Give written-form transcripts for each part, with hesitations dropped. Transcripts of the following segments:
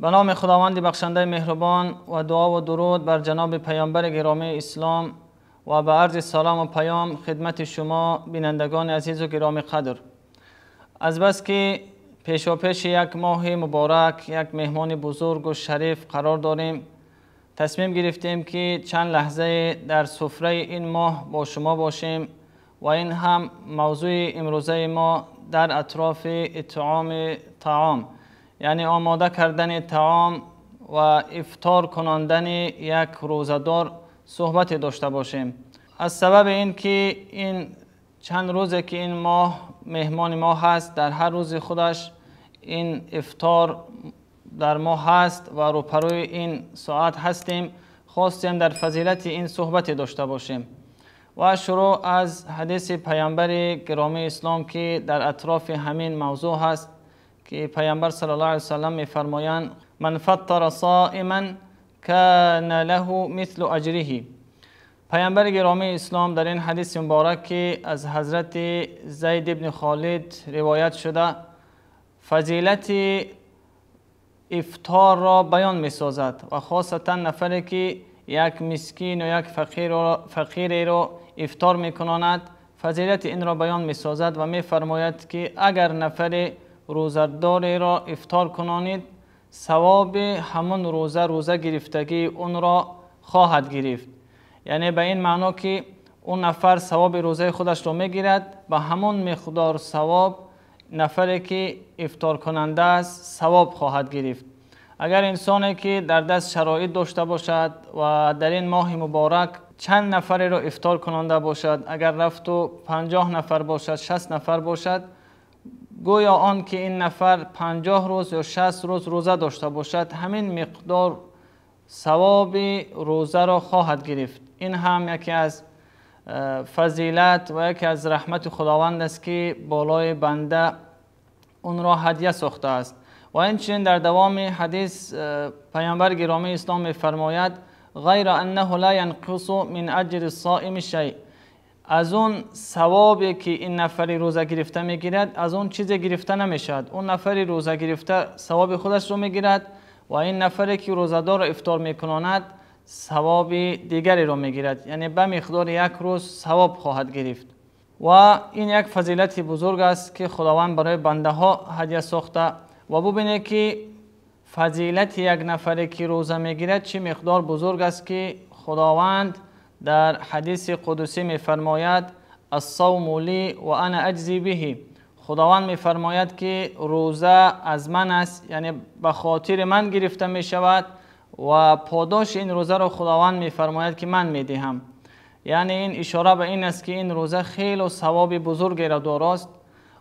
به نام خداوند بخشنده مهربان و دعا و درود بر جناب پیامبر گرامی اسلام و به عرض سلام و پیام خدمت شما بینندگان عزیز و گرامی قدر. از بس که پیشاپیش یک ماه مبارک، یک مهمان بزرگ و شریف قرار داریم، تصمیم گرفتیم که چند لحظه در سفره این ماه با شما باشیم و این هم موضوع امروزه ما در اطراف اطعام طعام، یعنی آماده کردن طعام و افطار کناندن یک روزه‌دار صحبت داشته باشیم. از سبب این که این چند روزه که این ماه مهمان ما هست، در هر روز خودش این افطار در ما هست و روپروی این ساعت هستیم، خواستیم در فضیلت این صحبت داشته باشیم و شروع از حدیث پیامبر گرامی اسلام که در اطراف همین موضوع هست که پیامبر صلی الله علیه وسلم می‌فرمایند: من فطر صائما کان له مثل اجره. پیامبر گرامی اسلام در این حدیث مبارک که از حضرت زید ابن خالد روایت شده، فضیلت افطار را بیان می‌سازد و خاصتا نفری که یک مسکین و یک فقیر را افطار می‌کناند، فضیلت این را بیان می‌سازد و می‌فرماید که اگر نفر روزه‌دار را افطار کنانید، ثواب همون روزه گرفتگی اون را خواهد گرفت. یعنی به این معنا که اون نفر ثواب روزه خودش را میگیرد، به همون مقدار ثواب نفری که افطار کننده است ثواب خواهد گرفت. اگر انسانی که در دست شرایط داشته باشد و در این ماه مبارک چند نفری را افطار کننده باشد، اگر رفت و 50 نفر باشد، 60 نفر باشد، گویا آن که این نفر 50 روز یا 60 روز روزه داشته باشد، همین مقدار ثواب روزه را خواهد گرفت. این هم یکی از فضیلت و یکی از رحمت خداوند است که بالای بنده اون را هدیه ساخته است. و اینچنین در دوام حدیث پیامبر گرامی اسلام می‌فرماید: غیر انه لا ینقص من اجر الصائم شیء. از اون ثوابی که این نفری روزه گرفته میگیرد، از اون چیز گرفته نمیشد. اون نفری روزه گرفته ثواب خودش رو میگیرد و این نفری که روزه‌دار را افطار میکناند ثواب دیگری رو میگیرد، یعنی به مقدار یک روز ثواب خواهد گرفت. و این یک فضیلت بزرگ است که خداوند برای بنده ها هدیه ساخته. و ببینید که فضیلت یک نفری که روزه میگیرد چه مقدار بزرگ است که خداوند در حدیث قدسی میفرماید: الصوم لی و انا اجزی به. خداوند میفرماید که روزه از من است، یعنی به خاطر من گرفته میشود و پاداش این روزه را خداوند میفرماید که من میدهم. یعنی این اشاره به این است که این روزه خیلی ثواب بزرگی را داراست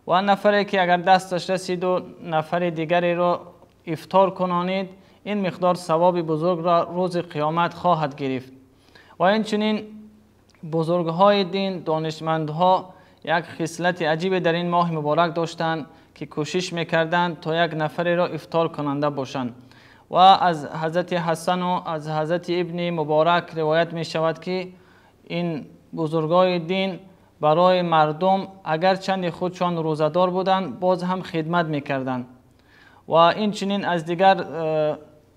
و نفری که اگر دستش رسید و نفر دیگری را افطار کنانید، این مقدار ثواب بزرگ را روز قیامت خواهد گرفت. و اینچنین بزرگهای دین، دانشمندها یک خصلت عجیب در این ماه مبارک داشتند که کوشش میکردند تا یک نفری را افطار کننده باشند. و از حضرت حسن و از حضرت ابن مبارک روایت می شود که این بزرگای دین برای مردم اگر چند خودشان روزه‌دار بودند، باز هم خدمت میکردند. و این چنین از دیگر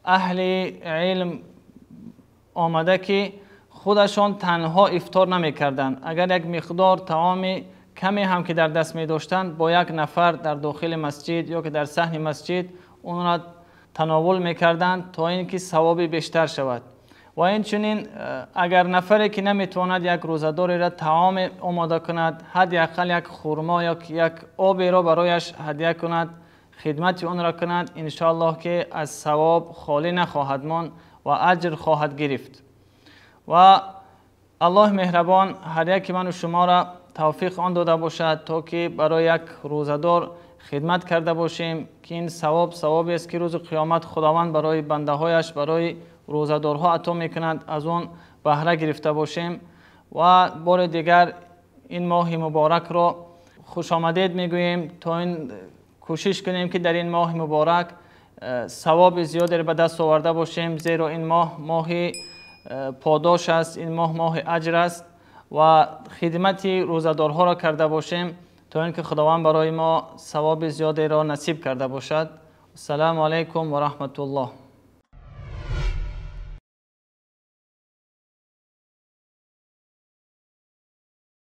اهل علم آمده که خودشان تنها افطار نمیکردند، اگر یک مقدار طعام کمی هم که در دست می داشتند، با یک نفر در داخل مسجد یا که در صحن مسجد اون را تناول میکردند تا اینکه ثواب بیشتر شود. و این چنین اگر نفری که نمیتواند یک روزه‌داری را طعام آماده کند، حداقل یک خرما یا یک آب را برایش هدیه کند، خدمت اون را کند، انشاءالله که از ثواب خالی نخواهد ماند و اجر خواهد گرفت. و الله مهربان هر یک من و شما را توفیق آن داده باشد تا که برای یک روزه‌دار خدمت کرده باشیم که این ثواب ثوابی است که روز قیامت خداوند برای بنده هایش، برای روزه‌دارها عطا میکند، از آن بهره گرفته باشیم. و بار دیگر این ماه مبارک را خوش آمدید میگوییم تا این کوشش کنیم که در این ماه مبارک ثواب زیادی را به دست آورده باشیم، زیرا این ماه ماه پاداش است، این ماه ماه اجر است و خدمت روزه‌دارها را کرده باشیم تا اینکه خداوند برای ما ثواب زیادی را نصیب کرده باشد. Ассалому алайкум ва раҳматуллоҳ.